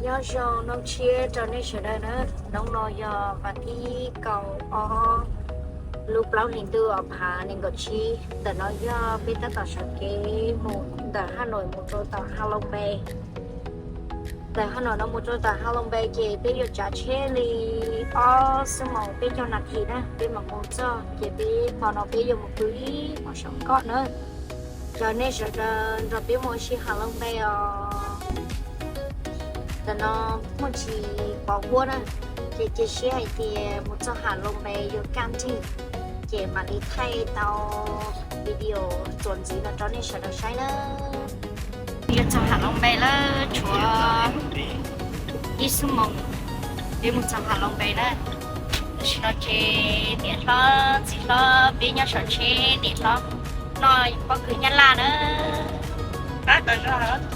Nyob zoo hnub tshiab rau nej sawv daws na. Hnub no yog vas thib kaum ob lub plaub hlis ntuj ob phav nees nkaum tsib. Ntawm no yog peb tab tom sawv kev mus ntawm Has Nois mus rau tom Halong Bay. Ntawm Has Nois no mus rau tom Halong Bay ces peb yuav tsav tsheb li ob xuab moos peb caug nas this na peb mam mus txog. Ces peb hmo no peb yuav mus pw ib hmo saum nkoj na. Cov nej sawv daws nrog peb mus ua si Halong Bay os. Ntawm no muaj tsis pov huab na, ces cia siab hais tias mus txog Halong Bay yuav kaj ntug, ces mam li thaij tau video txuas ntxiv no rau nej sawv daws saib na. Yuav txog Halong Bay lawm, tshuav ib xuab moos peb mus txog Halong Bay na. Tam sim no ces niam hlob txiv hlob peb nyob saum tsheb, niam hlob noj pob kws Nyab Laj na.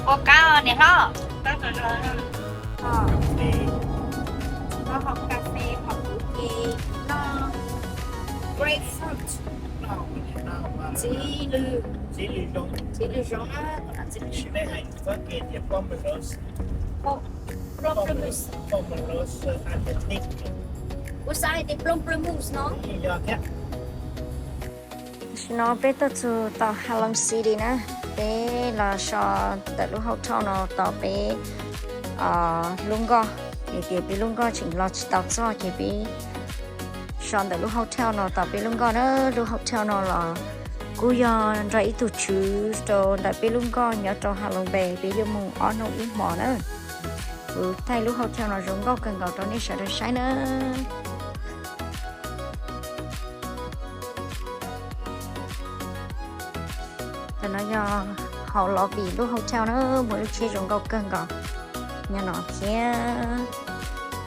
Ua qab niam hlob. Noj cà phê, hom kuv ces noj grapefruit, txiv lws, txiv lws zoov na, txiv lws zoov. Pamplemousse. Kuv xav hais tias pamplemousse no. Tam sim no peb tuaj txug tom Halong City na, peb los so ntawm lub hotel no tos peb lub nkoj, vim tias peb lub nkoj tseem los tsis tau txog ces peb so ntawm lub hotel no tos peb lub nkoj na. Lub hotel no los kuj yog nrog ib tug tswv rau ntawm peb lub nkoj nyob rau Halong Bay, peb yuav mus ob hnub ib hmos na. Kuv thaij lub hotel no zoo nkauj kawg nkaus rau nej sawv daws saib na. Ntawm no yog hauv lobby lub hotel na, muaj lub tsheb zoo nkauj kawg nkaus nyob no thiab.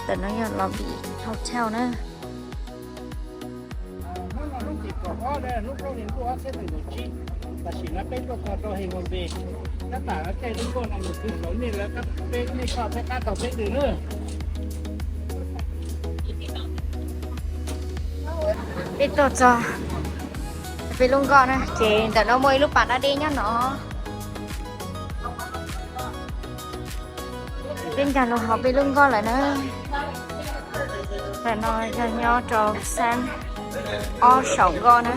Ntawm no yog lobby hotel na. Hnub no hnub tim kaum ob, hnub plaub hlis ntuj ob txhiab nees nkaum tsib, tam sim no peb tuaj txog rau Halong Bay, tab tom caij lub nkoj no mus txog saum nej lawv, peb nej koj thiab qab tau peb lwm na. Peb tuaj txog peb lub nkoj na, ces ntawm no muaj ib lub pas dab deb nyob no. Peb nkag los hauv peb lub nkoj lawm na. Ntawm no yog nyob rau xab ob saum nkoj na.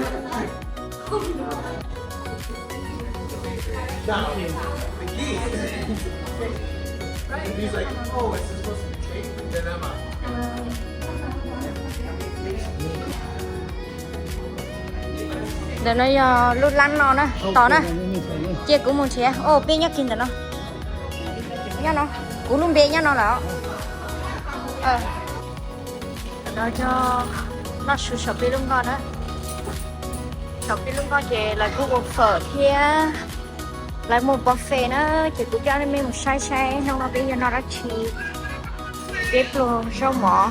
Ntawm no yog lub lab no na, tos na. Cia kuv mus nrhiav. Au, peb nyob kiag ntawm no. Nyob no, kuv lub npe nyob no lawm. Ntawm no yog noj su saum peb lub nkoj na. Saum peb lub nkoj ces lawv kuj ua fawm thiab lawv muaj buffet na, ces kuv coj nej mus saib saib hnub no peb yuav noj dab tsi. Peb pluag zaub mov,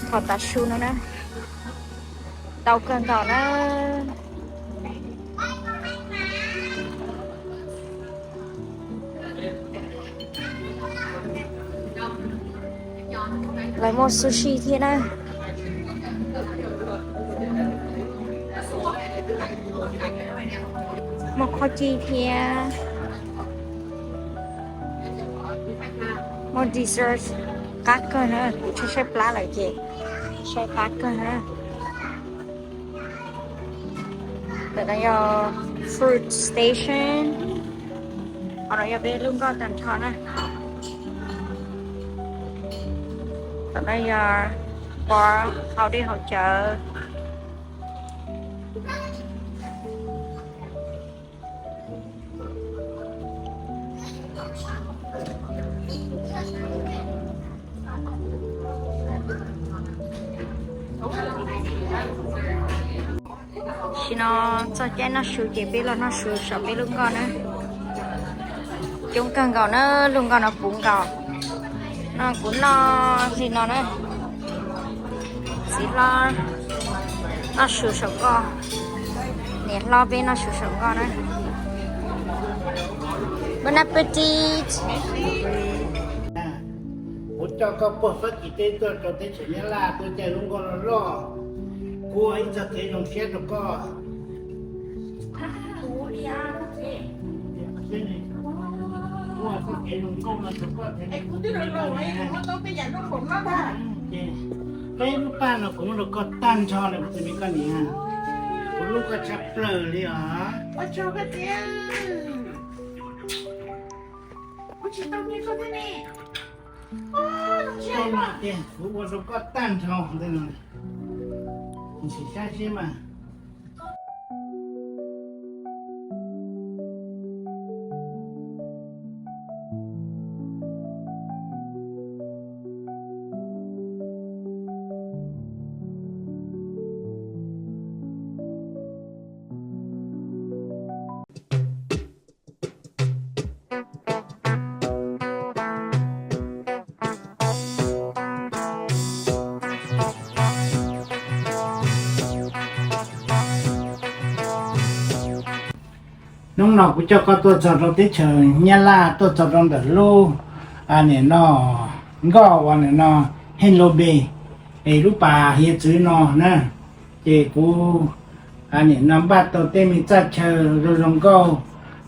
thom tav su no na. Ntau kawg nkaus na. Lawv muaj sushi thiab na. Muaj qhob cij thiab. Muaj dessert qab kawg na, kuv tsis saib plab lawm ces saib qab kawg na. Ntawm no yog food station, qhov no yog peb lub nkoj tag nrho na. Ntawm no yog pov haus dej haus cawv. Tam sim no txog caij noj su ces peb los noj su saum peb lub nkoj na. Coob kawg nkaus na, lub nkoj no puv nkaus. No kuv noj li no na. Txiv hlob noj su saum nkoj, niam hlob peb noj su saum nkoj na. Bon appetit. Kuv coj koj puag txoj kev teb tuaj rau teb chaws Nyab Laj tuaj caij lub nkoj loj loj, kuv ua ib txoj kev zoo siab rau koj. Kuv twb laus laus es kuv muab tau tej yam zoo npaum no ntag. Ces peb lub paj no kuv muab rau koj tag nrho lawm, kuv tus me koj niam, kuv hlub koj tshaj plaws li os. Ua tsaug koj tiag. Kuv tsis tau nyiag koj thiab ne. Kuv ua rau koj tag nrho ntawm no, sim sab seb mas. Hnub no kuv coj koj tuaj txog rau teb chaws Nyab Laj, tuaj txog rau ntawm lub, a, nim no nkoj uas nim no Hej Lo Npe, es lub pas hiav txwv no na, ces kuv, a, nim no npaj tau tej me txaj chaw zoo zoo nkauj,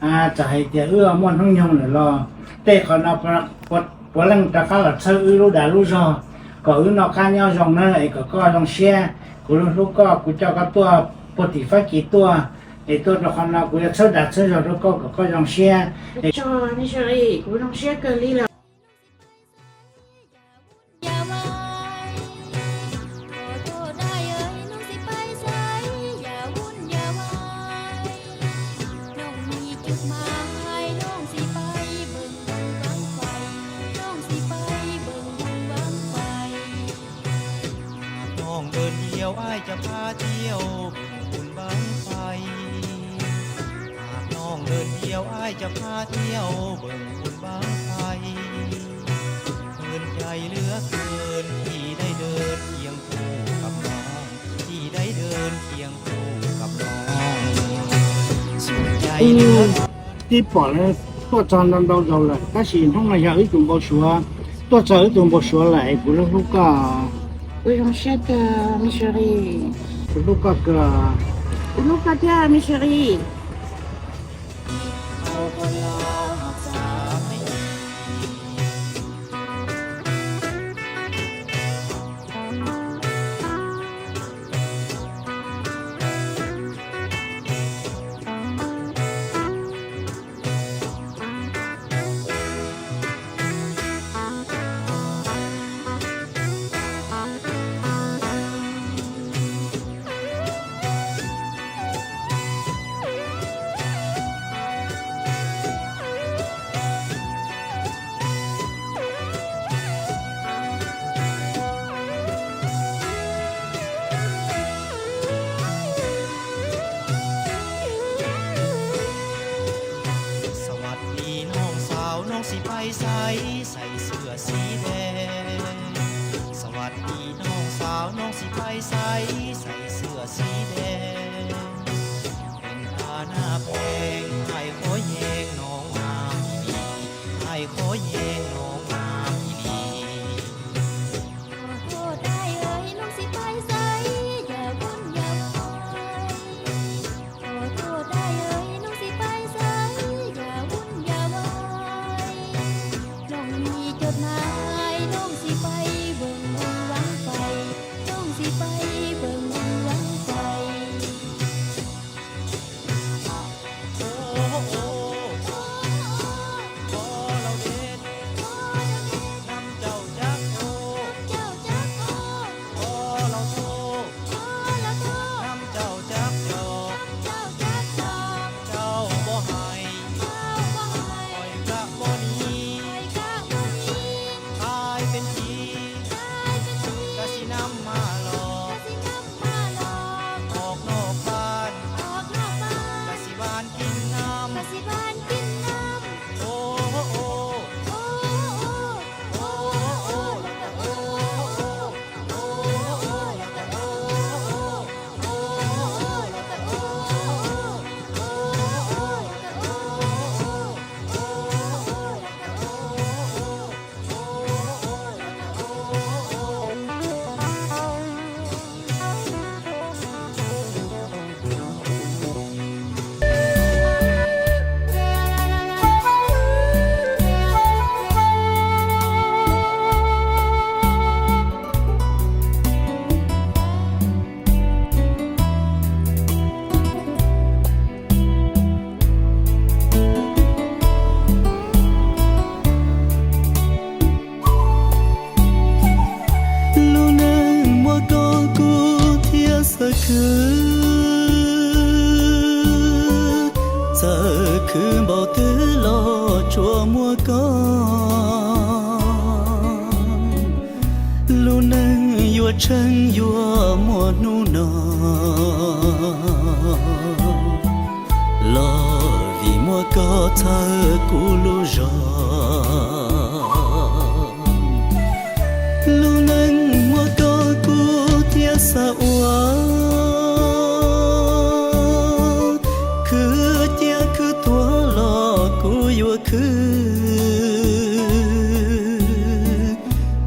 a, txawm hais tias wb muaj hnub nyoog lawm los tej qhov no puav leej rov qab los txhawb wb lub dag lub zog kom wb noj qab nyob zoo na, es kom koj zoo siab. Kuv hlub koj, kuv coj koj tuaj puag tim Fab Kis tuaj, es tuaj rau qhov no kuv yuav txhawb dag txhawb zog rau koj kom koj zoo siab. Kuv zoo siab kawg li lawm. Hnav mloog lwm diav, ai cov pha thiav bwm bam fais, hwm cai lwb kws, ib daim dawb thiab kuv kam noog, ib daim dawb thiab kuv kam noog. Tib pom lawv tuaj txog ntau ntau zaus lawm, tab sis hnub no yog wb tus npau suav, tuaj txog wb tus npau suav lawm es kuv hlub koj. Kuv zoo siab kawg, Misery. Kuv hlub koj kawg. Kuv hlub koj thiab, Misery. Sawm dis noog xaav, noog tsis paib xaiv, xaiv xwm tsis dee. Sawm dis noog xaav, noog tsis paib xaiv, xaiv xwm tsis dee. Peb tag nab pheej, hais qhov yeej noog maam li, hais qhov yeej noog maam li. Khwv, txawm khwv npaum twg los tsuas muaj koj. Lub neej yuav tsheej yuav muaj hnub no, los vim muaj koj txhawb kuv lub zog. Lub neej muaj koj kuv thiaj xav ua, khwv ciaj khwv tuag los kuv yuav khwv.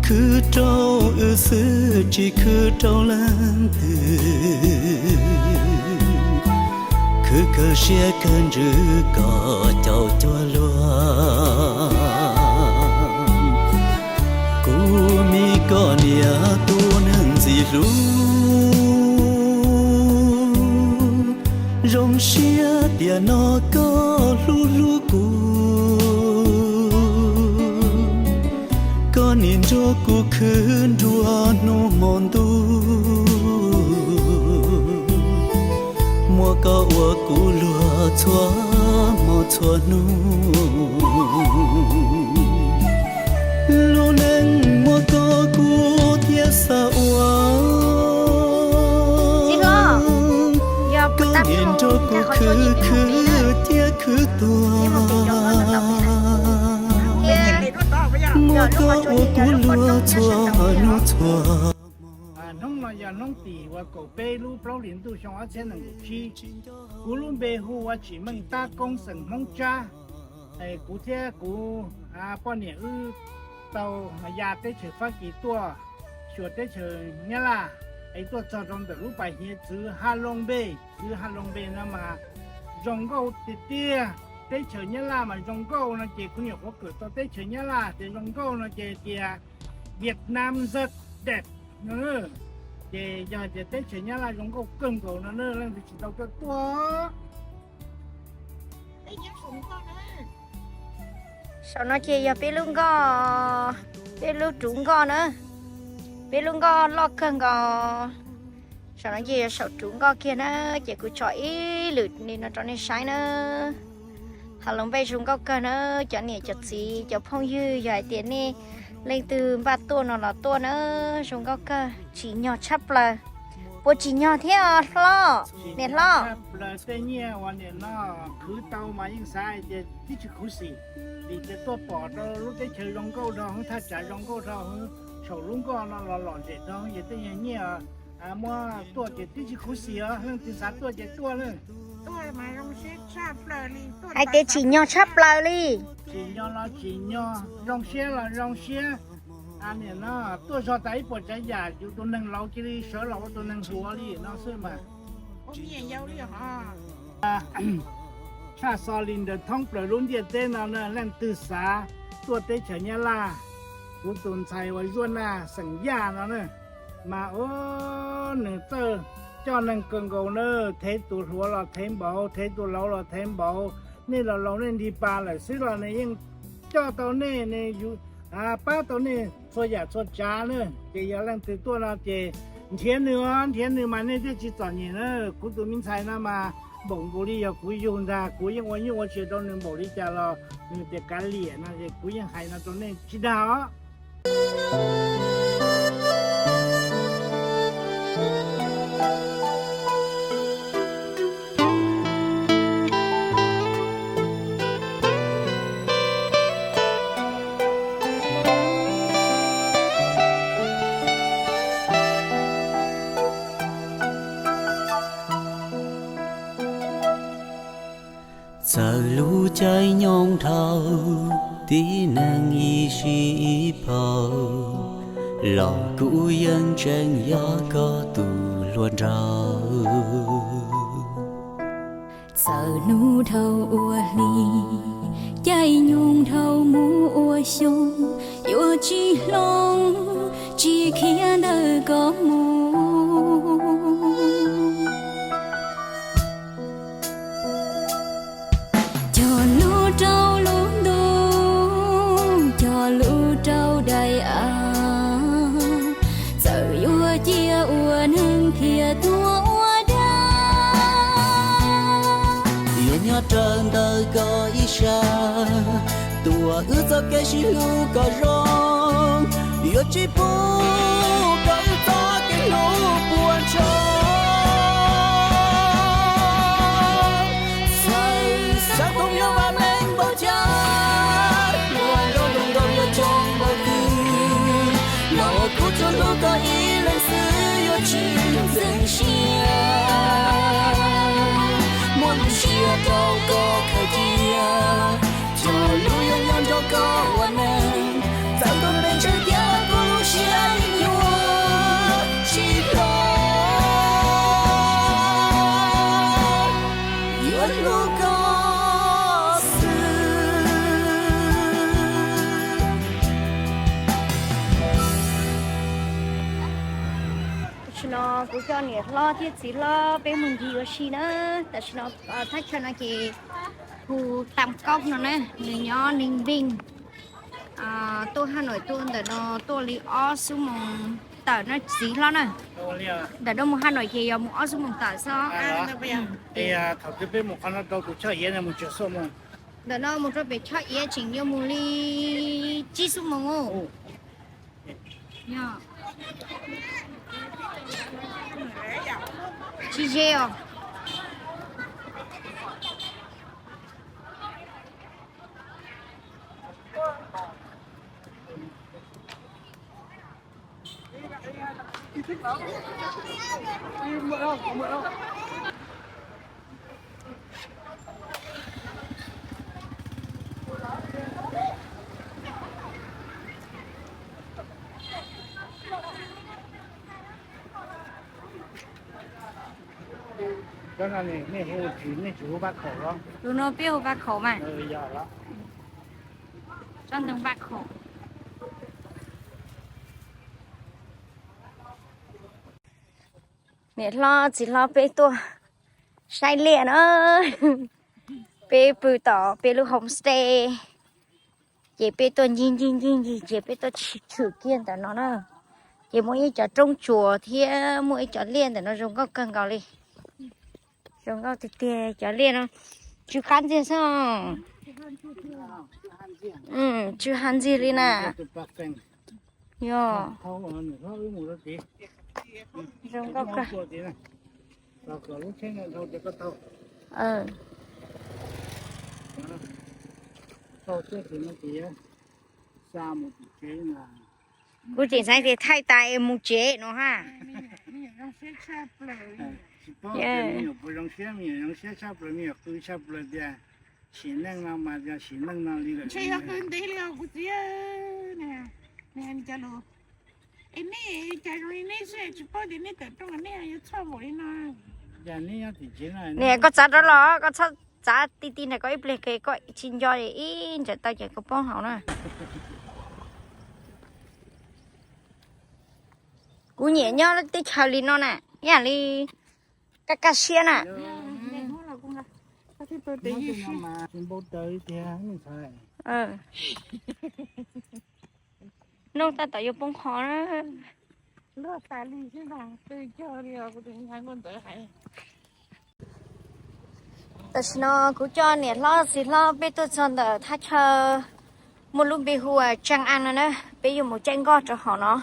Khwv rau wb xwb tsis khwv rau leej twg, khwv kawg siab kawg ntsws kom caum cuag luag. Kuv me koj niam tus neeg ntxim hlub, zoo siab tiam no koj hlub hlub kuv. Koj nim nrog kuv khwv nruab hnub hmo ntuj, muab koj ua kuv luag txhua hmo txhua hnub. Lub neej muaj koj kuv thiaj xav ua, koj nim nrog kuv khwv khwv thiab khwv tuag, muab koj ua kuv luag txhua hnub txhua. Hnub no yog hnub tim uas kaum peb lub plaub hlis ntuj xyoo ob txhiab nees nkaum tsib. Kuv lub npe hu ua Tsim Meej Tab Koob xeem Hmoob Tsab. Kuv thiab kuv poj niam wb tau ya teb chaws Fab Kis tuaj xyuas teb chaws Nyab Laj, es tuaj txog rau ntawm lub pas hiav txwv Ha Loo Npe. Txwv Ha Loo Npe no mas zoo nkauj tiag tiag. Teb chaws Nyab Laj mas zoo nkauj no ces kuv nyuam qhuav kawm tau teb chaws Nyab Laj tias zoo nkauj no ces tias Việt Nam rất đẹp no. Ces yog tias teb chaws Nyab Laj zoo nkauj kawg nkaus no na, leej twg tsis tau tuaj tuaj. Saum no ces yog peb lub nkoj, peb lub ruv nkoj na, peb lub nkoj loj kawg nkaus. Saum no ces yog saum ruv nkoj kiag na, ces kuv tso ib lwm li no rau nej saib na. Ha Loo Npe zoo nkauj kawg na, cov niam cov txiv cov phooj ywg, yog hais tias nej leej twg npaj tuaj no los tuaj na, zoo nkauj kawg, tsim nyog tshaj plaws. Puas tsim nyog thiab hlob, niam hlob? Tej nyiaj uas nim no khwv tau mas yeej xav hais tias tib tsis khuv xim, vim tias tuaj pom rau lub teb chaws zoo nkauj dhau, thaj tsam zoo nkauj dhau, saum lub nkoj no los lom zem dhau, ces tej nyiaj muab tuaj ces tib tsis khuv xim os, leej twg xav tuaj ces tuaj na. Hais tias tsim nyog tshaj plaws li. Tsim nyog los tsim nyog, zoo siab los zoo siab. Nim no tuaj zog tas ib puas tsav yam, yus tus neeg laus cia li sawv los ua tus neeg hluas li no xwb mas. Tshaj xo li ntawd thoob plaws lub ntiaj teb no na, leej twg xav tuaj teb chaws Nyab Laj, kuv tus ntxhais uas Zuaj Naj xeem Yaj no na, mas ua nws txawj coj neeg kawg nkaus na, thev tus hluas los thev npaum, thev tus laus los thev npaum. Nej los laus nej nti pas lawm xwb los nws yeej coj tau nej, nws pab tau nej txhua yam txhua tsav na. Ces yog leej twg tuaj no ces nrhiav nws os, nrhiav nws mas nej thiaj tsis txom nyem na. Kuv tus me ntxhais no mas npaum nkaus li yog kuv yug ntag, kuv yeej ua nyuj ua tsiav rau nws npaum li cas los nws tias kav liam no ces kuv yeej hais no rau nej tsis dag os. Txawm lub caij nyoog dhau, tib neeg ib sij ib paug, los kuv yeej tseem yog koj tus hluas nraug. Txawm hnub dhau ua hli, caij nyoog dhau mus ua xyoo, yuav tsis hloov, tsis khiav ntawm koj mus. Cog lub rau lub ntuj, cog lub rau daim av, txawm yuav cia ua neeg thiaj tuag ua Tuav wb txoj kev sib hlub kom zoo, yuav tsis pub kom wb txoj kev hlub puas tsaug. Txawm xav koom yuav vam meej npaum cas, muaj zoo zoo nkauj yuav coob npaum twg, los kuv tsuas hlub koj ib leeg xwb yuav tsis ntxeev siab. Muaj lub siab rau koj khaws cia, cog lub yuav nyob nrog koj ua neej. Txawm tuag ntees tsawg tiam kuv lub siab yeej yuav tsis hlob, yuav hlub koj xwb. Tam sim no kuv coj niam hlob thiab txiv hlob peb mus ncig ua si na. Tam sim no thaj chaw no ces hu Tam Kaub no na, nws nyob Ninh Bình. Tuaj Hà Nội tuaj ntawm no tuaj li ob xuab moos tawm na txiv hlob na. Ntawm no mus Hà Nội ces yog mus ob xuab moos tawm xwb. Thaum twg peb mus qhov no rau tus choj iav no mus tsawg xuab moos? Ntawm no mus rau pem choj iav tseem yuav mus li tsib xuab moos. Tsis ze os. Cov no nej hu tsis, nej tsis hu Vaj Khaum los? Tus no peb hu Vaj Khaum mas. Yog los. Tsob ntoo Vaj Khaum. Niam hlob txiv hlob peb tuaj saib liaj na. Peb pw tom peb lub homestay, ces peb tuaj ncig ncig ncig ncig ces peb tuaj tshwm kiag ntawm no na. Ces muaj ib cov roob tsuas thiab muaj ib cov liaj ntawm no zoo nkauj kawg nkaus li. Zoo nkauj tiag tiag, cov liaj no tsw qab ntxiag xwb. Tsw qab ntxiag li na. Yog. Zoo nkauj kawg. Kuv tseem xav tias thaij tas es mus tsev no ha. Tsis paub tias me nyuam puas zoo siab, me nyuam zoo siab tshaj plaws, me nyuam qw tshaj plaws tias sim neej no mas yog sim neej no li lawm. Ntshe yog qw ntev li os kuv txiv. Es nej cas zoo li nej xwb tsis paub tias nej tawm rooj nej yuav txhoj npaum li no. Niam, koj txav rov los, koj txhob txav ti ti ntawm koj ib pliag, koj tsis nco ib ntsais taw ces koj poob hauv na. Kuv nyiam nyob teb chaws li no na, ib yam li kaj kaj siab na. Noj tab tom yuav poob qho na. Tam sim no kuv coj niam hlob txiv hlob peb tuaj txog ntawm thaj chaw muaj lub npe hu ua Tseej An no na, peb yuav mus caij nkoj rau hauv no.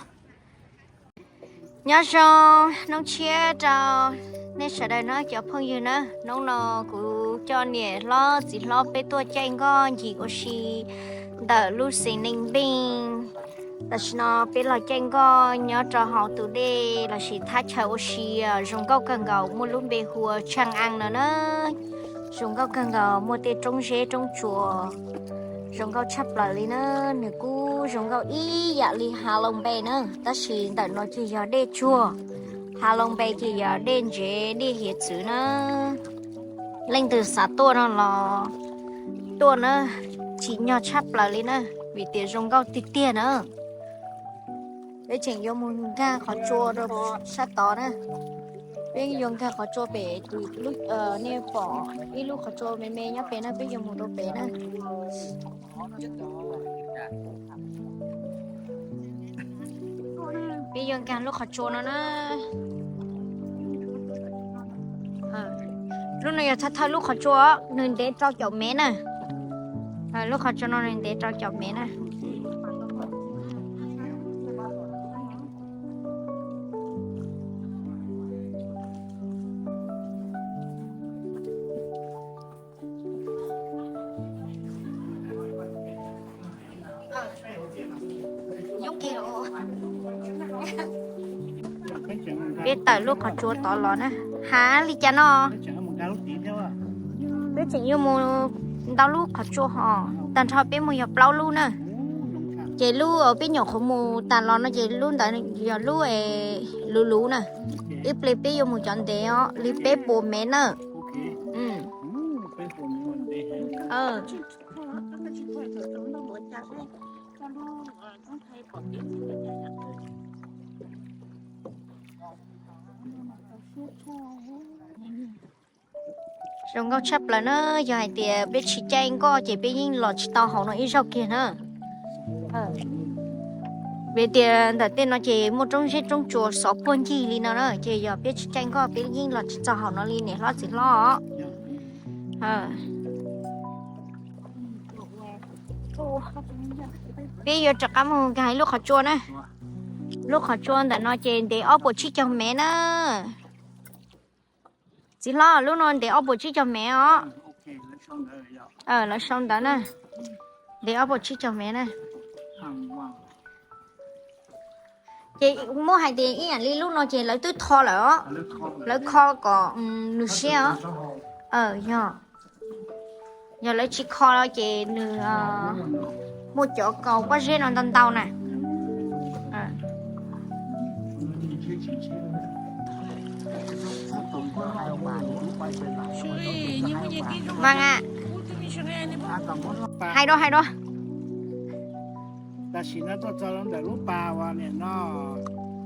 Nyob zoo hnub tshiab rau nej sawv daws na cov phooj ywg na. Hnub no kuv coj niam hlob txiv hlob peb tuaj caij nkoj ncig ua si ntawm lub xeev Ninh Bình. Tam sim no peb los caij nkoj nyob rau hauv tus dej lossis thaj chaw ua si zoo nkauj kawg nkaus muaj lub npe hu ua Tseej An no na. Zoo nkauj kawg nkaus, muaj tej roob zeb roob tsuas zoo nkauj tshaj plaws li na. Nws kuj zoo nkauj ib yam li Hà Long Bay na, tab sis ntawm no ces yog dej tsuag. Hà Long Bay ces yog dej ntsev dej hiav txwv na. Leej twg xav tuaj no los tuaj na, tsim nyog tshaj plaws li na, vim tias zoo nkauj tiag tiag na. Peb tseem yuav mus nkag qhov tsua rau sab tod na. Peb yuav nkag qhov tsua pem, nej pom ib lub qhov tsua me me nyob pem na, peb yuav mus rau pem na. Peb yuav nkag lub qhov tsua no na. Lub no yog thawj thawj lub qhov tsua, nws ntev rau caum mev na. Lub qhov tsua no nws ntev rau caum mev na. Peb tawm lub qhov tsua tod los na. Hav li cas no? Peb tseem yuav mus ntau lub qhov tsua hos, tag nrho peb mus yog plaub lub na. Ces lub peb nyuam qhuav mus tas los no ces lub ntawd yog lub luv luv na. Ib pliag peb yuav mus cov ntev os, li peb puas mev na. Zoo nkauj tshaj plaws na, yog hais tias peb tsis caij nkoj ces peb yeej los tsis tau hauv no ib zaug kiag na. Vim tias ntawm tej no ces muaj roob zeb roob tsuas xov puag ncig li no na, ces yog peb tsis caij nkoj peb yeej los tsis txog hauv no li niam hlob txiv hlob. Peb yuav rov qab mus nkag lub qhov tsua na. Lub qhov tsua ntawm no ces ntev ob puas tsib caug mev na. Txiv hlob, lub no ntev ob puas tsib caug mev os. Lawv sau ntawv na, ntev ob puas tsib caug mev na. Ces muab hais tias ib yam li lub no ces lawv twb tho lawm os. Lawv kho kom nws siab os. Yog, yog lawv tsis kho los ces nws muaj cov kaus pob zeb no ntau ntau na. Mas a, hais dua hais dua. Tam sim no tuaj txog ntawm lub pas uas nim no,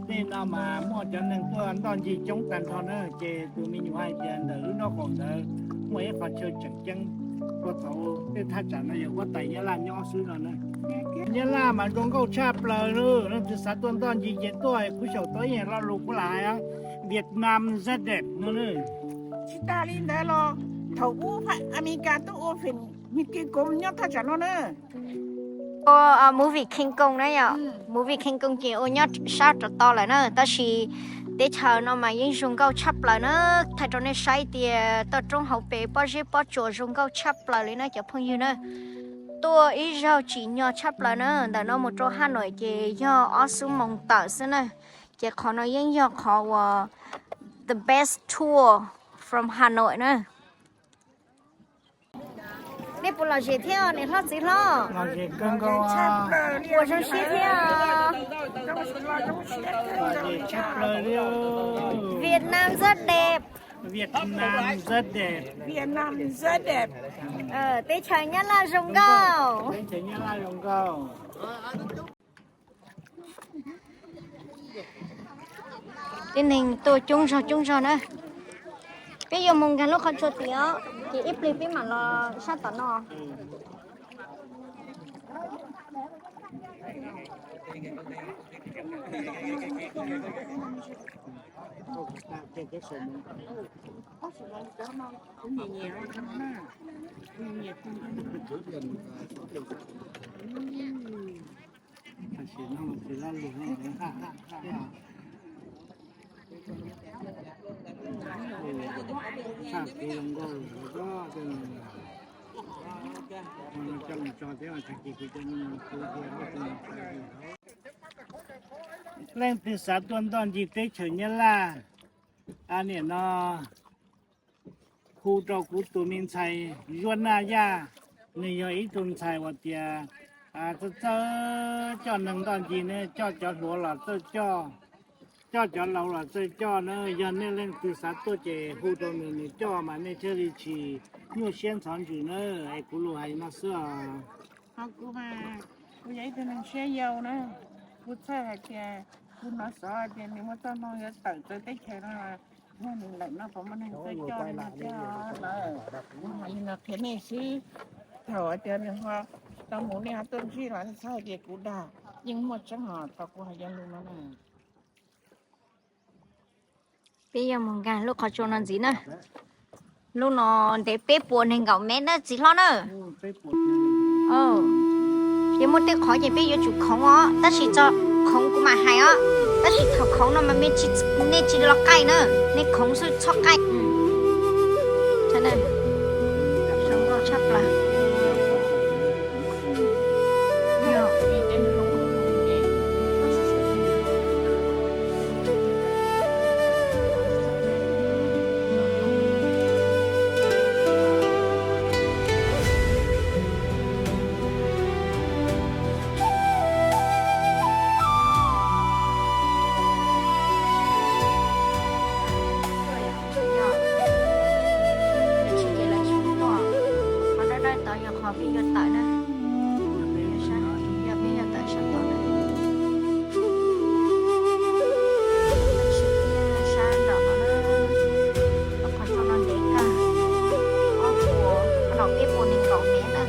tej no mas muaj cov neeg tuaj ntoj ncig coob tag nrho na, ces tus me nyuam hais tias ntawm lub nrob qaum ntawd muaj ib qhov chaw tseem ceeb, tuaj thaum tej thaj tsam no yog huab tais Nyab Laj nyob xwb no na. Nyab Laj mas zoo nkauj tshaj plaws na, leej twg xav tuaj ntoj ncig ces tuaj, kuv xyaum tau ib lo lus kuv lam hais, Việt Nam rất đẹp no na. Tsis tas li ntawd los thaum ub Amelikas tuaj ua phim Movie King Kong nyob thaj tsam no na. Ua Movie King Kong na yom, Movie King Kong ces ua nyob sab rov to lawm na, tab sis teb chaws no mas yeej zoo nkauj tshaj plaws na. Thaij rau nej saib tias toj roob hauv pes pob zeb pob tsuas zoo nkauj tshaj plaws li na cov phooj ywg na. Tuaj ib zaug tsim nyog tshaj plaws na, ntawm no mus rau Hà Nội ces yog ob xuab moos tawm xwb na. Ces qhov no yeej yog qhov uas the best tour from Hà Nội na. Nej puas lom zem thiab niam hlob txiv hlob? Puas zoo siab thiab? Việt Nam rất đẹp. Việt Nam rất đẹp. Việt Nam rất đẹp. Teb chaws Nyab Laj zoo nkauj. Tib neeg tuaj coob zog coob zog na. Peb yuav mus nkag lub qhov tsua tid os, ces ib pliag peb mam los sab tom no. Leej twg xav tuaj ntoj ncig teb chaws Nyab Laj, nim no hu rau kuv tus me ntxhais Zuab Naj Yaj, nws yog ib tug ntxhais uas tias txawj txawj coj neeg ntoj ncig ne, coj cov hluas los txawj coj, coj cov laus los txawj coj na. Yog nej leej twg xav tuaj ces hu rau nws, nws coj mas nej thiaj li tsis nyuaj siab ntxhov ntsws na. Es kuv lus hais no xwb os. Ho kuv mas, kuv yog ib tug neeg siab yau na, kuv txhawj hais tias, kuv hnov xov hais tias nws muaj txoj hmoo yuav tawm txawv teb chaws no, yog nws lawm no puas muaj neeg tuaj coj nws thiab lawm. Kuv hais li no qhia nej xwb, thaum hais tias nws ho tau mus nej ho tuaj ntsib los txhob hais tias kuv dag, yeej muaj tseeb os, thaum kuv hais cov lus no na. Peb yuav mus nkag lub qhov tsua no ntxiv na. Lub no ntev peb puas nees nkaum mev na txiv hlob na. Ces muaj tej qhov ces peb yuav tsum khoov os, tab sis txog khoov kuv mam hais os. Tab sis thaum khoov no mas nej tsis los qaij na, nej khoov xwb txhob qaij. Zoo nkauj tshaj plaws. Qhov dawb dawb tod yog qhov peb yuav tawm na, yog peb yuav tawm sab tod na. Sab nraum no na, qhov tso no ntev kawg, ob puas, qhov no peb puas nees nkaum mev na.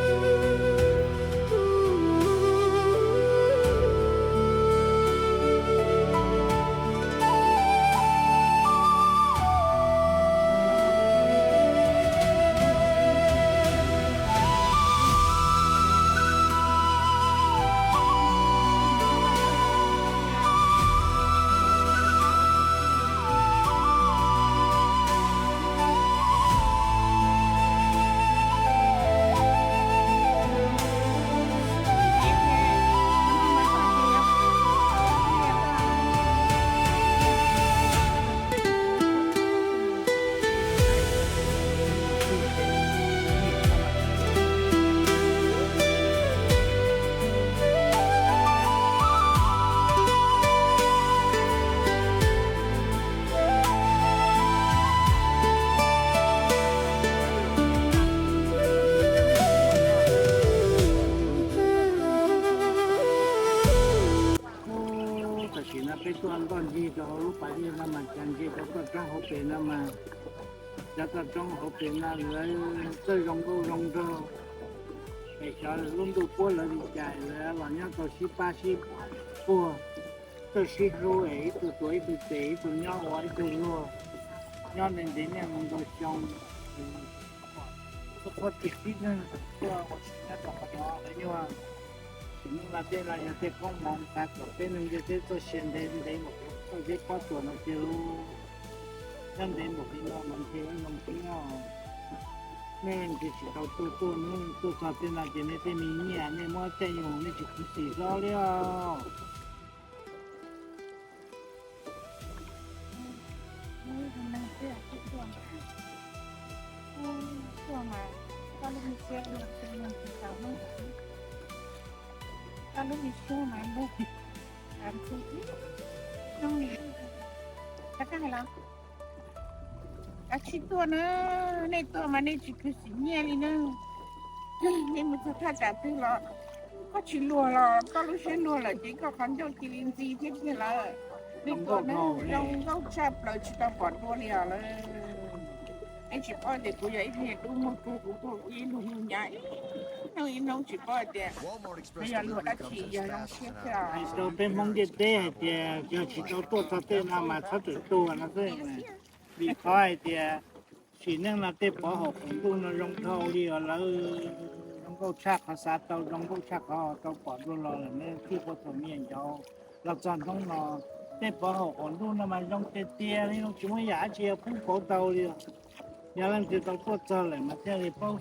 Tam sim no peb tuaj ntoj ncig rau hauv lub pas dej no mas cas ntsia rau toj roob hauv pes no mas, cov toj roob hauv pes no lawv txawj zoo nkauj zoo nraug, es xyov lub ntuj puab lawv li cas lawv los nyob tau sib pab sib puag, txawj sib hlub es ib tug tuav ib tug tes, ib tug nyob ua ib tug luag, nyob ntev ntev niaj hnub ntau xyoo. Tuaj qhuab tib neeg tuaj ua si nyob rau qhov no lawv nyuaj. Tsim nyog no tej no yog tej koob hmoov xav kom peb neeg ntiaj teb txoj sia ntev ntev npaum li txoj zeb pob tsuas no tiag lauj. Nyob ntev npaum li no mas ntshe zoo thiab. Nej ntshe tsis tau tuaj, tuaj hnub tuaj txog tej no ces nej tej me nyiaj nej muab caij nyoog nej tsis khuv xim zog li os. Ab tsi tuaj na, nej tuaj mas nej tsis khuv xim nyiaj li na. Nej mus txog thaj tsam twg los koj tsis luag los koj lub siab luag lawm ces koj qhov ncauj cia li ntxi thiab tiag lawm. Nej tuaj na, zoo nkauj tshaj plaws tsis tau pom dua li os lawm. Nej tsis paub tias kuv yog ib tug niag tub muaj kuv, kuv tuaj kuv ib lub hnub nyob ib hnub ib hnub tsis paub tias nws yog luag dab tsi, yog zoo siab thiab. Hais rau peb Hmoob ntiaj teb hais tias yog tsis tau tuaj txog tej no mas txhob tsam tuaj no xwb. Vim qhov hais tias sim neej no tej pov haum qaum ntuj no zoo dhau li os lawm. Zoo nkauj tshaj qhov xav tau, zoo nkauj tshaj qhov tau pom dua los lawm, nej txij puag thaum me nyuam yaus los txog hnub no. Tej pov haum qaum ntuj no mas zoo tiag tiag li, tsis muaj yam dab tsi yuav pub pauv tau li. Yog leej twg tau tuaj txog lawm mas thiaj li paub.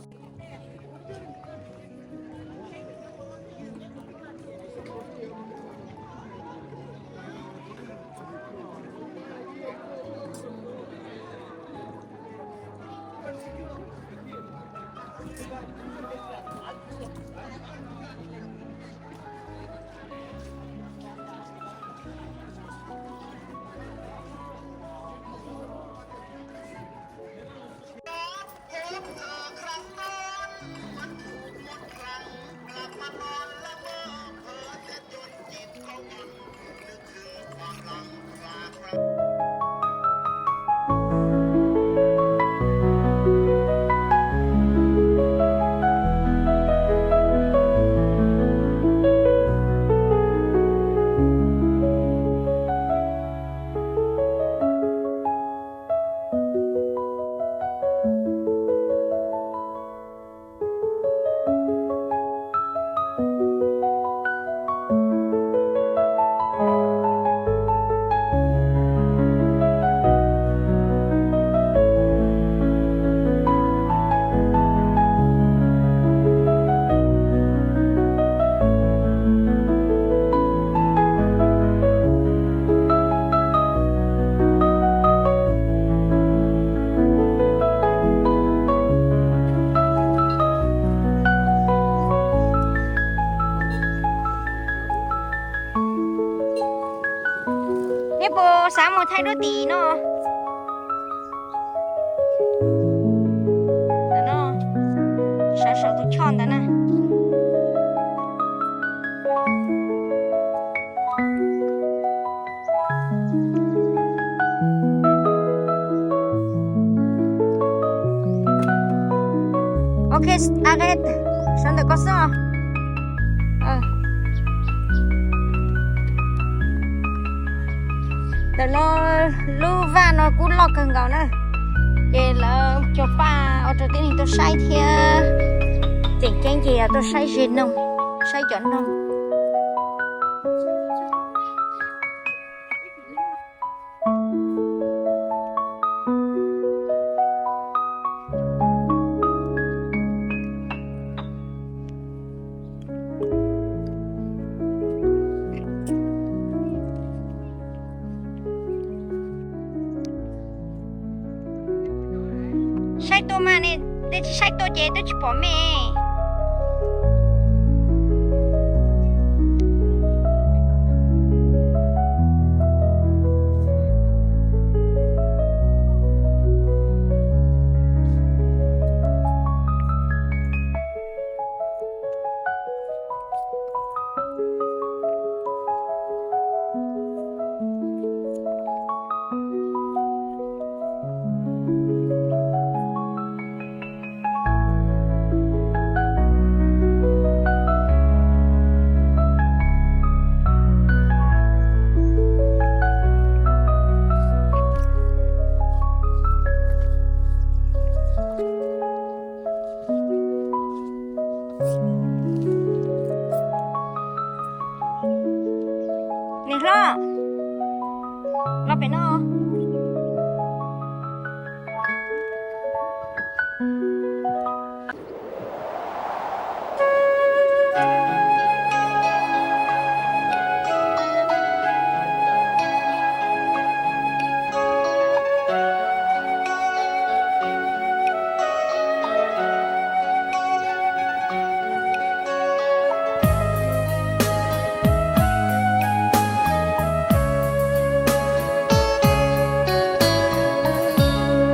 Puas xav mus thaij duab tim no? Ntawm no, sawv saum tus choj ntawd na. Ok, arrange, sawv ntawm koj xwb os. Ntawm no lub vaj no kuj loj kawg nkaus na, ces lawv cov paj ua rau tib neeg tuaj saib thiab, tseem ceeb ces yog tuaj saib ze noog, saib cov noog. Saib tuaj mas ne, tej tsis saib tuaj ces twb tsis pom me. Niam hlob, los pem no.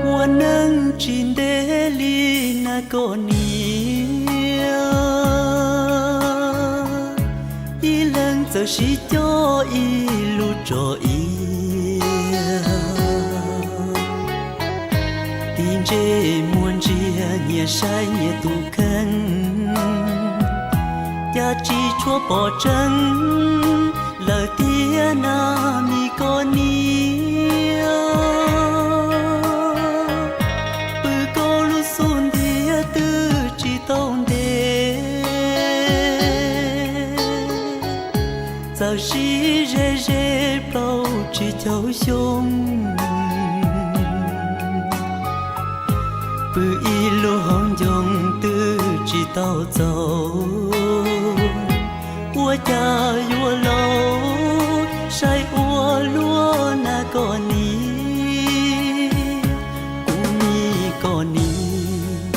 Ua neej tsis ntev li na koj niam, ib leeg txawm sib coj ib lub tso ib, tig ntsej muag ntsia nyias saib nyias tus kheej, cas tsis tshua pom tseeb lawm tiag na mi koj niam. Pw koj lub xub ntiag twb tsis tau ntev, txawm sib ze ze plaub tsib caug xyoo. Pw ib lub hauv ncoo twb tsis tau txaus, ua cas yuav laus saib ua luaj na koj niam. Kuv mi koj niam,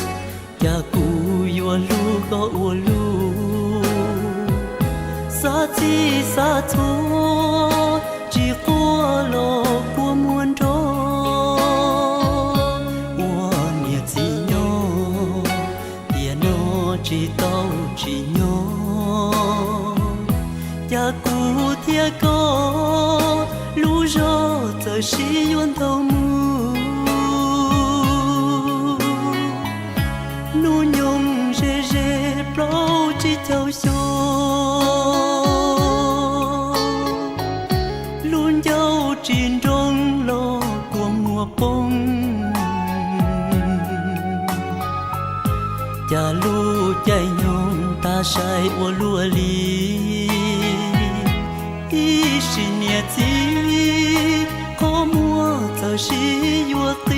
cas kuv yuav hlub koj ua luaj, xav txij xav txhua tsis quaj los kua muag nrog. Ua niam txiv nyob tiam no tsis tau tsim nyog, cas kuv thiab koj lub zog txawm sib yuav ntau mus. Hnub nyoog ze ze plaub tsib caug xyoo, lub ncauj tsis nroo los kua muag poob, cas lub caij nyoog tas sai ua luaj li. Ib sim niam txiv qhov muag txawm sib yuav qis.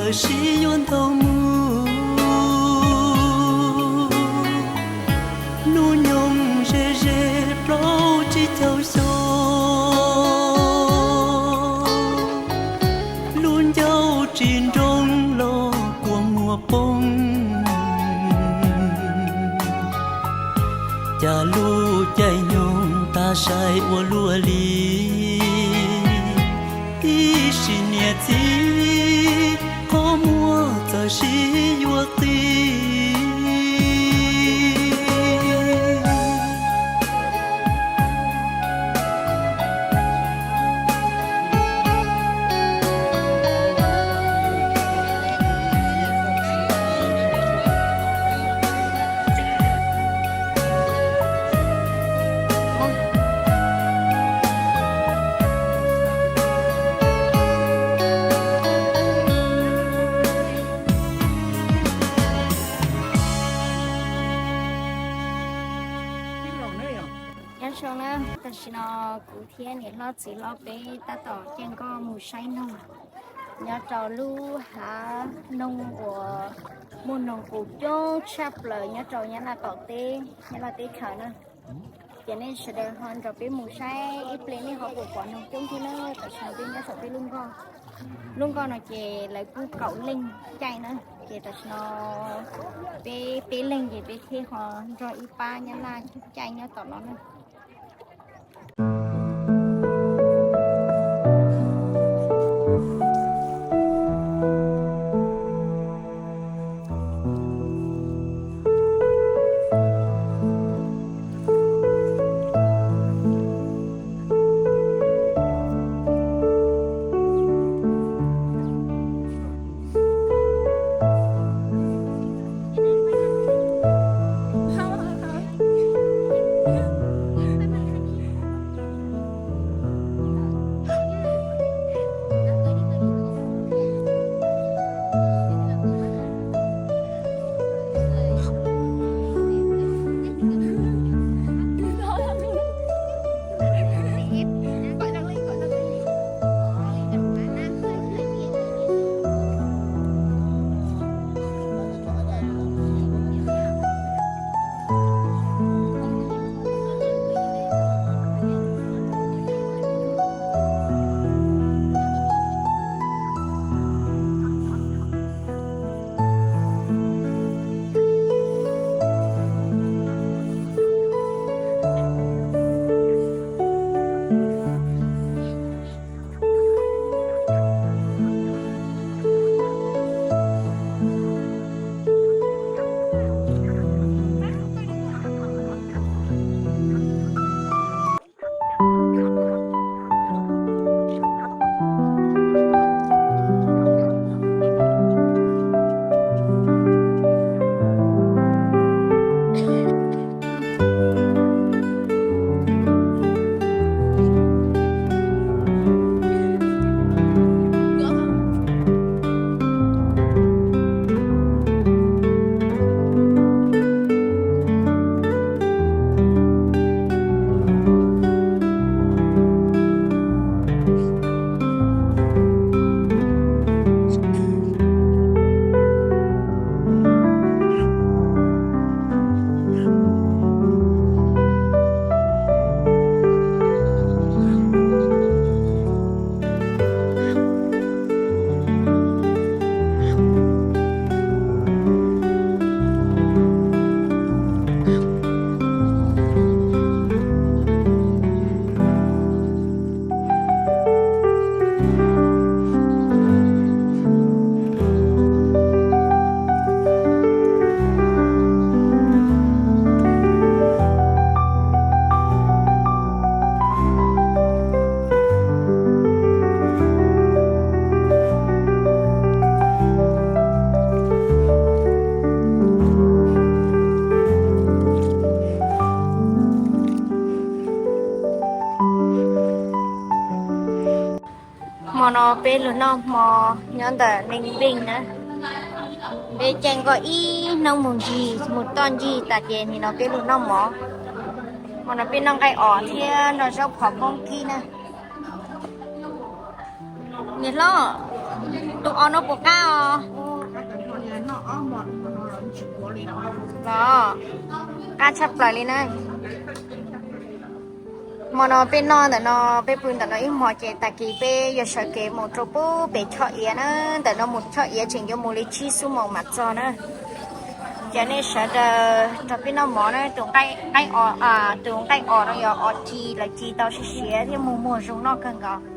Txawm sib yuav ntau mus, hnub nyoog ze ze plaub tsib caug xyoo, lub ncauj tsis nroo los kua muag poob, cas lub caij nyoog tag sai ua luaj li. Ib sim niam txiv qhov muag txawm sib yuav qis. Nyob zoo na, tam sim no kuv thiab niam hlob txiv hlob peb tab tom caij nkoj mus saib noog nyob rau lub hav noog uas muaj noog qus coob tshaj plaws nyob rau Nyab Laj qaum teb, Nyab Laj teb chaws na. Ces nej sawv daws ho nrog peb mus saib ib pliag nej ho puas pom noog coob thiab na. Tam sim no peb nyob saum peb lub nkoj, lub nkoj no ces lawv kuj kaum leej caij na. Ces tam sim no peb peb leeg ces peb thiaj ho nrog ib pab Nyab Laj caij nyob tom no na. Hmo no peb lug noj hmo nyob ntawm Neeg Npeej na. Peb caij nkoj ib hnub mus ncig mus toj ncig tas ces nim no peb lug noj mov. Hmo no peb noj nqaij os thiab noj zaub phom poob kib na. Niam hlob, Tus os no puas qab os? Los, qab tshaj plaws li na. Hmo no peb noj ntawm no, peb pw ntawm no ib hmos ces tag kis peb yuav sawv kev mus rau pub pem Choj Iav na. Ntawm no mus Choj Iav tseem yuav mus li tsib xuab moos mam txog na. Ces nej sawv daws nrog peb noj mov na. Tus nqaij, tus nqaij os no yog os ci, lawv ci tau siav siav thiab muag muag zoo noj kawg nkaus.